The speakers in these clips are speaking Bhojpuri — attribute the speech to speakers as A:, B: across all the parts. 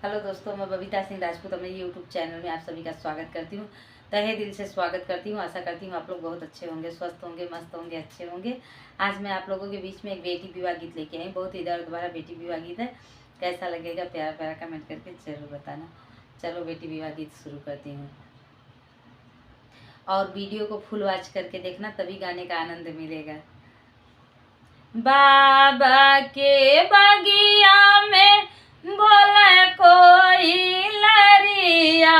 A: हेलो दोस्तों, मैं बबीता सिंह राजपूत अपने यूट्यूब चैनल में आप सभी का स्वागत करती हूँ। तहे दिल से स्वागत करती हूँ। आशा करती हूँ आप लोग बहुत अच्छे होंगे, स्वस्थ होंगे, मस्त होंगे, अच्छे होंगे। आज मैं आप लोगों के बीच में एक बेटी विवाह गीत लेके आई। बहुत ही दर्द भरा बेटी विवाह गीत है। कैसा लगेगा प्यारा प्यारा कमेंट करके ज़रूर बताना। चलो बेटी विवाह गीत शुरू करती हूँ और वीडियो को फुल वॉच करके देखना, तभी गाने का आनंद मिलेगा। बाबा के बगिया में बोले कोई लरिया,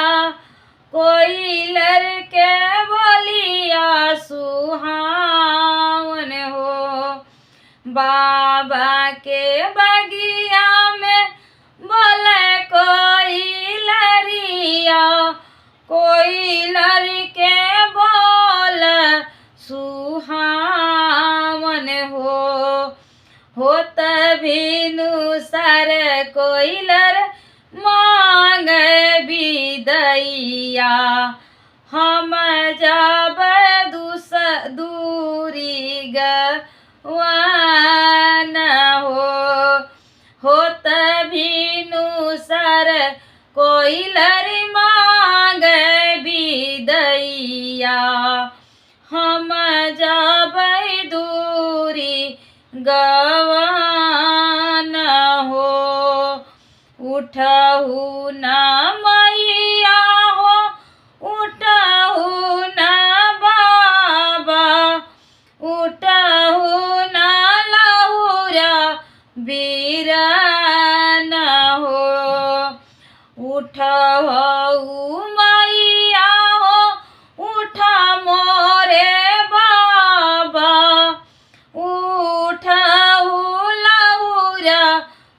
A: कोई लड़के बोलिया सुहावन हो। बाबा के बगिया में बोले कोई लरिया, कोई लड़के बोल सुहावन हो। होत भीनु सर कोइलर मांग विदैया, हम जाब दूरी गवान हो। होत भीनु सर कोइलर मांग विदैया, हम जाब दूरी गवान हो। उठहु न मैया हो, उठहु न बाबा, उठहु न लहुरा बीरन हो। उठहु मैया हो, उठा मोरे बाबा, उठहु लहुरा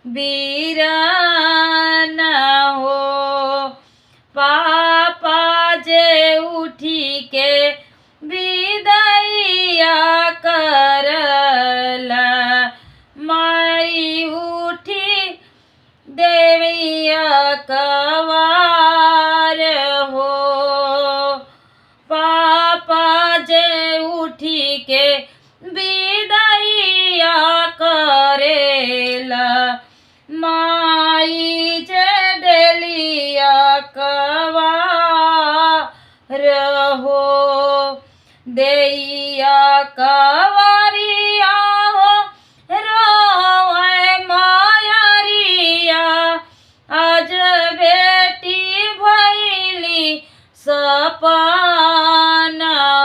A: बीरन हो। पापा जे उठी के विदैया करल, माई उठी देविया कवार हो। पापा जे उठी के विदैया करेला, माई जे देलिया कवार हो। देइया कवारिया हो, रोए मायरिया, आज बेटी भैली सपन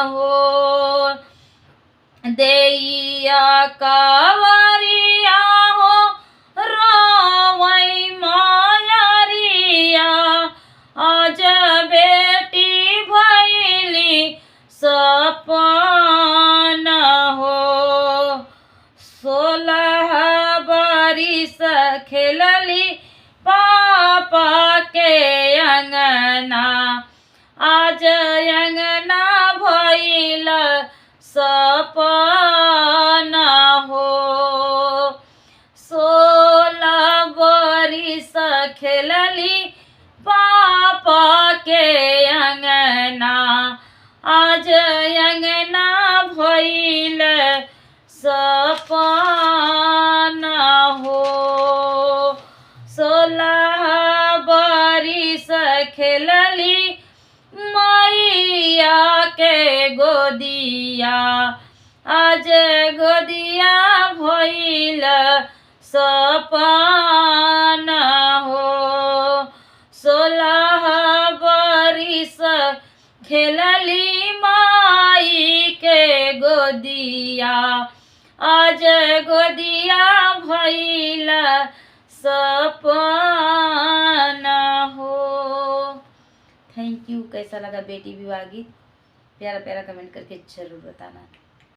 A: हो। देइया कवारिया हो, रोवई मायरिया, आज बेटी भैली सपन हो। 16 बरिस खेलली पापा के अंगना, आज अंगना भइल सपन हो। 16 बरिस खेलली पापा के अंगना, आज अंगना भइल सपन हो। 16 बरिस खेलली मैया के गोदिया, आज गोदिया भइल सपन हो। 16 बरिस खेलली माई के गोदिया, आज गोदिया भइल सपन हो। Thank you. कैसा लगा बेटी विवाह गीत? प्यारा प्यारा कमेंट करके जरूर बताना।